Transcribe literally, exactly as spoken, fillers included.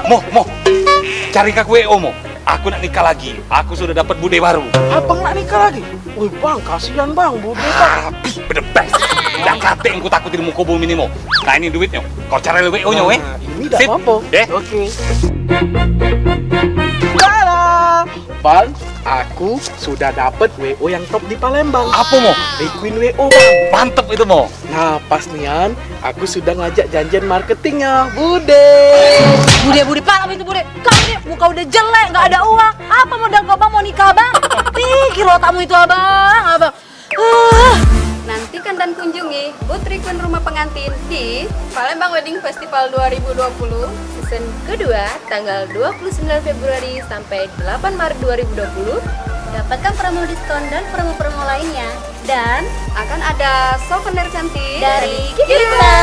Mo, mo. Cari ke aku W O, mo. Aku nak nikah lagi. Aku sudah dapat bude baru. Abang nak nikah lagi? Wih, Bang, kasihan, Bang, bude, Bang. Tapi the best. Dah katek yang ku takuti di muka bumi ni, mo. Nah, ini duitnyo. Kau cari W O-nyo, eh. Nah, ini dak apa-apa. Oke. Dadah. Bang, aku sudah dapat W O yang top di Palembang. Apa, mo? Requeen W O, Bang. Mantep itu, mo. Nah, pas nian, aku sudah ngajak janjian marketingnya. Bude. Bude, bude, pala itu bude. Kau ni muka udah jelek, nggak ada uang. Apa modal kau, Bang, mau nikah, Bang? Pikir otakmu itu, Abang, Abang. Ah. Nantikan dan kunjungi booth Requeen Rumah Pengantin di Palembang Wedding Festival dua ribu dua puluh season kedua, tanggal dua puluh sembilan Februari sampai delapan Maret dua ribu dua puluh. Dapatkan promo diskon dan promo-promo lainnya. Dan akan ada souvenir cantik dari kita.